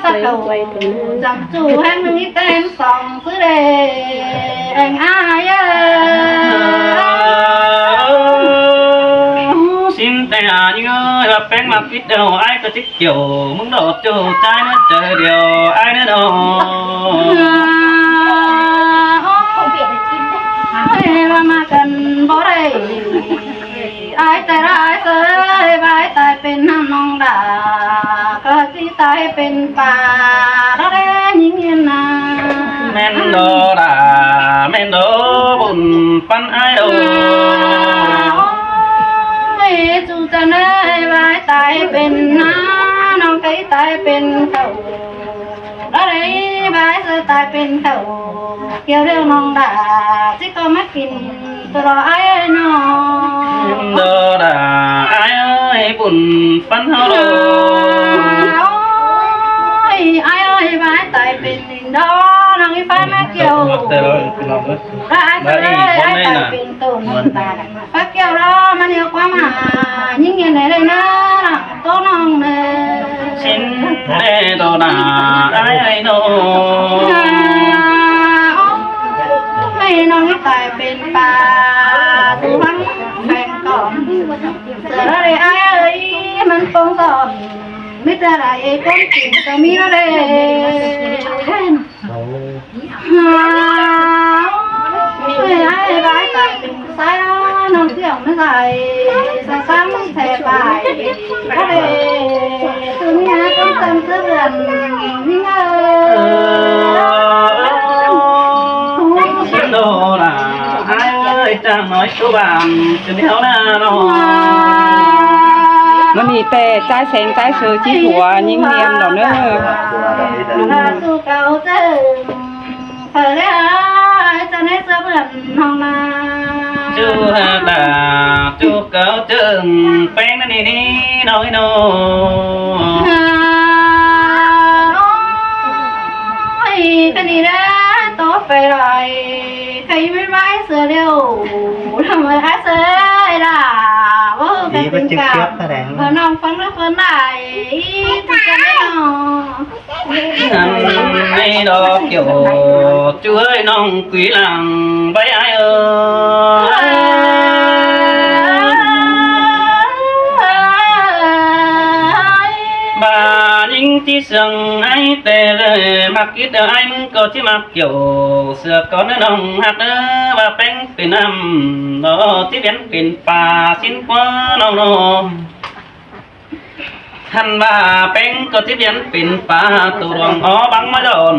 ສະເກົາ ຈຳຈູແຫ່ງໜຶ່ງອີແຕນສອງຊື່ເດ ແຫ່ງອາຍເອີ. ຊິນແຕ່ອາຍເອີຍ ວ່າແປ້ງມາປິດເອົາ ອາຍກໍຊິກ່ຽວ ມຶງດອກໂຈ້ຈ່າຍເນີ ເຈີດຽວ ອາຍເນີເນາະ. ເອີຍ ວ່າມາກັນບໍ່ໄດ້ ອາຍແຕ່ລະອາຍເອີຍ ບາຍຕາຍເປັນນ້ຳນ້ອງດາ ກໍຊິຕາຍເປັນປາ ລະແລຍິງເຫັນນາ. ແມ່ນດອດາ ແມ່ນດອບຸນປັນອາຍໂດ. ໂອ້ຍ ຈູຈະເນີຍ ບາຍຕາຍເປັນນາ ນ້ອງໄກ່ຕາຍເປັນເຕົາ ລະໄດ້ບາຍເສືອຕາຍເປັນເຕົາ ກ່ຽວເລື່ອງນ້ອງດາ ຊິກໍມາກິນຕະຫຼອດອ້າຍເອີຍນ້ອງ. ດອດາອ້າຍເອີຍ ບຸນປັນເຮົາໂລ. ໂອ້ຍ ອ້າຍເອີຍ ບາຍຕາຍເປັນດິນດອ ນ້ອງອີຟ້າມາກ່ຽວ ລະອ້າຍເອີຍ ອ້າຍຕາຍເປັນຕົ້ນຕາຍ ປາກແກ້ວລະມາແນວຄວາມຫາ ຍິ່ງໃຫຍ່ໃດເດີ ໂຕນ້ອງເດີ. ຊິນແດ່ຕໍ່ໜ້າອ້າຍເນາະ ໂອ້ຍ ນ້ອງຕາຍເປັນປາ ສູ່ຫວັງແພງກ່ອນ ເສືອລະເດອ້າຍເອີຍ ມັນປົງຕອນ ມີແຕ່ຫຼາຍຄົນກິນກໍມີລະເດ. ໂອ້ຍ ອ້າຍບາຍຕາຍເປັນຜູ້ຊາຍ ນ້ອງທ່ຽວມາໃສ່ສະຊ້ຳແທ້ປາຍທະເລ ຄືມີຫາກຳສັນສະເບືອນຍິງເອີຍ. ໂດລາອ້າຍເອີຍ ຈາກນ້ອຍສູ່ບ້ານ ຈົນແຖວໜ້ານ້ອງ ມື້ນີ້ແຕ່ຈ່າຍແສງຈ່າຍເສີຈີ່ຫົວຍິງນຽມດອກເນີ. ເຈົ້າແລ້ວ ເຈົ້າໃນສະເບືອນຫ້ອງນາ ຈູຫາຕາ ຈູເກົາເຈິງແປ້ງນັ້ນນີ້ນ້ອງເອີຍນ້ອງ. ໂອ້ຍ ກະນີ້ແຫຼະ ໂຕໄປຫຼາຍ ໃຜແມ່ນວ່າອ້າຍເສືອແລ້ວ ທຳໄມອ້າຍເສືອຫຼ້າ ເວົ້າກັນເປັນກາງ ເພິ່ນນ້ອງຟັງເດີເພິ່ນຫຼາຍ ຄືກັນເນາະ. ອັນໃນດອກກ່ຽວ ຈວຍນ້ອງກຸຍຫຼັງໄວ້ອ້າຍເອີຍ ບາຍິງທີ່ເຊື່ອງອ້າຍແຕ່ເລີຍ ມັກກິດເດີອ້າຍ ມຶງກໍຊິມັກກ່ຽວ ເສືອກ່ອນເດີນ້ອງຮັກເດີ ວ່າແປ້ງເປັນນ້ຳ ດອກທີ່ວຽນເປັນປາ ຊິນກວ່ານ້ອງນ້ອງ. ຫັ້ນວ່າແປ້ງກໍຊິວຽນເປັນປາ ໂຕດວງອໍບັງມາດອນ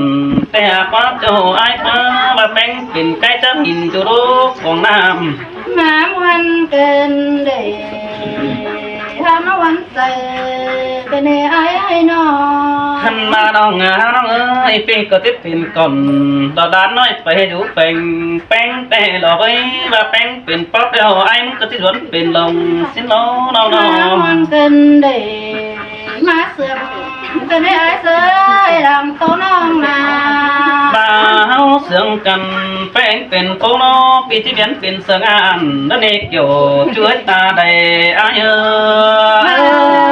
ແຕ່ຫາກວ່າເຈົ້າອ້າຍເພິ່ນວ່າແປ້ງເປັນໄກ່ຈະຫີນຢູ່ໂລກຂອງນ້ຳ ງາມວັນເກີນເດ ເ ຖ້າມາວັນໃສເປັນເອໄອນ້ອງ ຫັ້ນມານ້ອງເອີຍ ນ້ອງເອີຍ ປີກໍຕິດເປັນກ່ອນ ດອດດານນ້ອຍໄປຢູ່ແປງ ແປງແຕ່ດອກເອີຍ ວ່າແປງເປັນປອບແລ້ວ ອ້າຍມັນກໍຕິດຫວນເປັນລອງ ຊິນລອງນ້ອງ ມາວັນເກີນເດ ມາເຊື່ອມ ເປັນເອໄອເຊີຍ ຫຼັງໂຕນ້ອງນາ ວ່າເຮົາເຊື່ອມກັນ ແປງເປັນໂຕນ້ອງ ປີທີ່ວຽນເປັນ ສະຫງ່າອັນດະເນກໂຍ ຈວຍຕາໄດ້ອາຍເອີຍ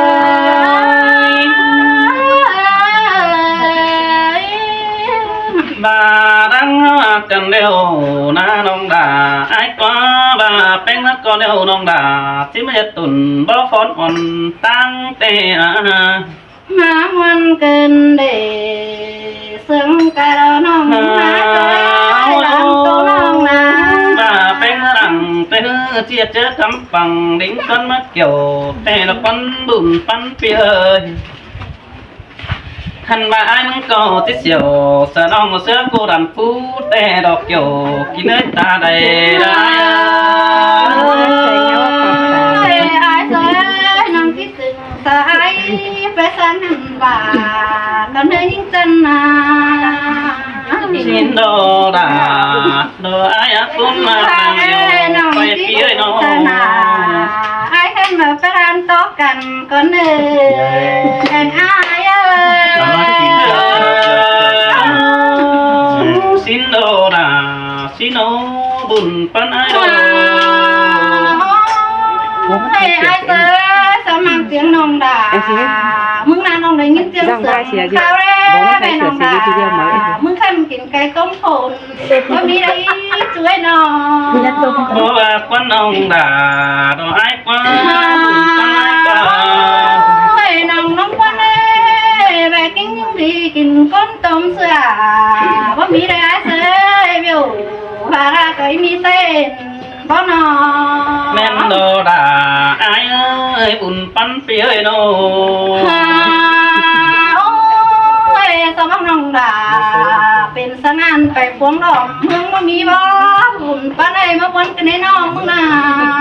ບາດດັງຮັກກັນແລ້ວນານ້ອງດາ ອ້າຍກວ່າບາແປງມາກ່ອນແລ້ວນ້ອງດາ ຊິມາເຮັດຕຸນບໍ່ຟ້ອນອ່ອນຕັ້ງແຕ່ອາ ມາມ່ວນເກີນເດ ເຊິ່ງກະລາວນ້ອງມາເຊີຍ ຫຼັງໂຕນ້ອງນາ ວ່າແປງມາຫຼັງແຕ່ເຮີ ຈຽດເຈີກຳປັງ ດິງກັນມາກ່ຽວ ແຕ່ລະປັນບຸນປັນປີເອີຍ ຫັ້ນວ່າອ້າຍມຶງກໍຕິດສຽວ ສະນ້ອງເສືອໂກດັນປູ ແຕ່ດອກກ່ຽວ ກິນເອີຍຕາໄດ້ ໄດ້ເອີຍ ອ້າຍເອີຍ ນ້ອງຄິດເຖິງ ສາຍໄປສານນັ້ນວ່າ ຕອນເຮີຍິງຈັນນາ ຊິນໂດດາ ໂດອາຍອາຄຸນມານາງຢູ່ ໄປປີເອີຍນ້ອງ ອາຍເຫັນມາປະທານຕໍ່ກັນກ່ອນເດີ ແອນອາຍເອີຍ ຊິນໂດດາ ຊິໂນບຸນປັນອາຍໂດ ໂອ້ຍ ອ້າຍເອີຍ ສະໝັກສຽງນ້ອງດາ ມຶງນານ້ອງໄດ້ຍິນສຽງເສືອງຂາວແລ້ວ ແມ່ນ້ອງດາ ມຶງຄັນກິນໄກ່ຕົ້ມໂພນ ບໍ່ມີໃດຊ່ວຍນ້ອງ ບໍ່ວ່າຄວັນນ້ອງດາ ດອກອ້າຍກວ່າ ບຸນຕັນອ້າຍກວ່າ ໂອ້ຍ ນ້ອງນ້ອງຄວັນເອີຍ ແບກກິນຍັງດີ ກິນກົ້ນຕົ້ມເສືອ ບໍ່ມີໃດອ້າຍເອີຍ ວຽວ ພາລາກໍມີເຕັ້ນ ບໍ່ນອ ແມ່ນດອດາ ອ້າຍເອີຍ ບຸນປັນປີເອີຍໂນ ໂອ້ຍ ສະບັກນ້ອງດາ ເປັນສະຫງ່ານໄປພວງດອກ ເມືອງບໍ່ມີບໍ່ ບຸນປານໃດມາບວນກັນໃນນ້ອງເມືອງນາ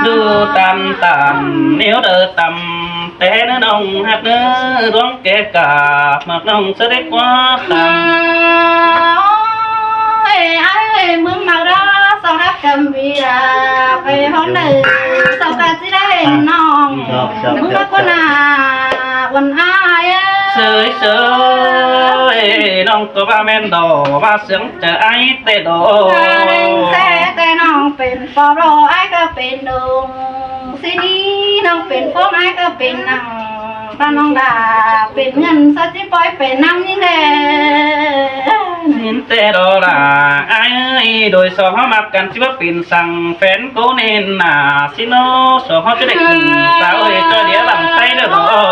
ດູຕາມຕາມ ແນວເດີຕາມ ແຕ່ເນີນ້ອງຮັກເນີ ດວງແກ່ກາ ມັກນ້ອງສະເດັດກວ່າຕາ ໂອ້ຍ ອ້າຍເອີຍ ເມືອງມາດາ ສາວຮັກກຳເບຍ ໄປຮອດໃດ ສາວກະຊິໄດ້ເຫັນນ້ອງ ເມືອງມາກວ່າໜ້າ ອ່ອນອ້າຍເອີຍ ເຊີຍເຊີຍ ນ້ອງກໍວ່າແມ່ນດອກ ວ່າເຊື່ອງໃຈອ້າຍແຕ່ດອກ ແຕ່ ແຕ່ນ້ອງເປັນປອບລໍ ອ້າຍກໍເປັນດົງ ຊິນີ້ນ້ອງເປັນຟອງ ອ້າຍກໍເປັນໜັງ ບ້ານນ້ອງດາເປັນເງິນ ສາວຊິປ່ອຍໄປນຳຍິງແດ່ ຍິນແຕ່ດອກຫຼ້າ ອ້າຍເອີຍ ໂດຍສອງເຮົາມັກກັນ ຊິວ່າເປັນສັງແຟນໂກເນນນາ ຊິໂນສອງເຮົາຈະໄດ້ຂຶ້ນ ສາວເອີຍ ຈອຍເດຍຫຼັງໃຕ້ເດີດອກ ໂອ້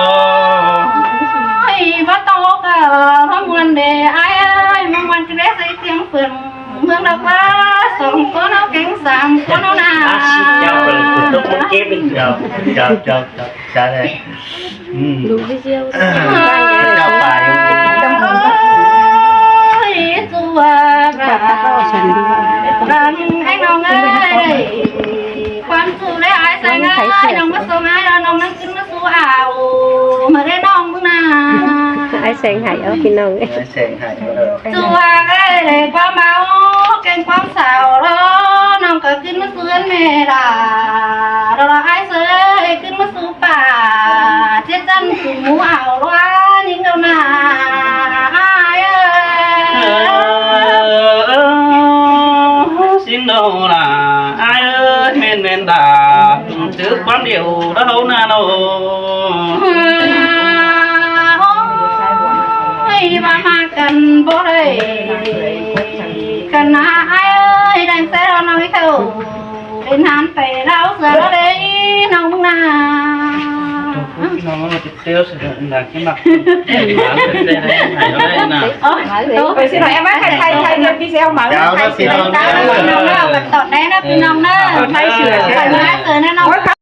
ຍ ບໍ່ຕອກກໍເຮົາມ່ວນເດ ອ້າຍເອີຍ ມາມ່ວນກັນເດ ໃສ່ສຽງເພິ່ນ ເມືອງດອກວ່າ ສອງຄົນເອົາເກັ່ງ ສາມຄົນເອົາໜ້າ ອາຊີບເຈົ້າເບິ່ງ ຕົກລົງເກມອີກ ເຈົ້າ ເຈົ້າ ເຈົ້າ ເຈົ້າ ເຈົ້າ ອືມ ລູກໄປທ່ຽວ ເຈົ້າໄປ ໂອ້ຍ ສວາກາ ລັງໃຫ້ນ້ອງເອີຍ ຄວາມສຸກແລະ ອ້າຍສາຍງາມ ນ້ອງມາສົ່ງອ້າຍ ແລ້ວນ້ອງນັ້ນຂຶ້ນມາ ສູ່ເອົາມາເດ້ນ້ອງເມືອງນາ ອ້າຍແສງໄຫ້ ເອົາພີ່ນ້ອງເອີຍ ອ້າຍແສງໄຫ້ ເອົາເດີ ສູ່ວ່າໄດ້ຄວາມເມົາ ແກ່ງຄວາມສາວ ລໍນ້ອງກໍຂຶ້ນມາເຮືອນແມ່ລາ ລໍອ້າຍເຊີຍຂຶ້ນມາສູ່ປ່າ ເຈັດຈັນສູ່ໝູ່ເອົາວ່າຍິງເອົາໜ້າ ອ້າຍເອີຍ ເອີ ເອີ ຊິນໂດລາ ອ້າຍເອີຍ ແມ່ນແມ່ນດາ ຖືຄວາມດຽວເຮົານາໂນ ໂອ້ຍ ວ່າມາກັນບໍ່ໄດ້ກັນນາ ອ້າຍເອີຍ ແດງແຊວນ້ອງເຂົາ ເປັນຫານໄປລາວເສືອເດ້ນ້ອງນາ ເອີ ໂຕຊິນ້ອຍ ແອມມາ ໄທ ໄທ ໄທ ເປັນພີ່ແຊວມາ ເອົາລະພີ່ນ້ອງເດີ ຕອນແດ່ນະພີ່ນ້ອງເດີ ໄທເສືອ ໄທເສືອນະນ້ອງ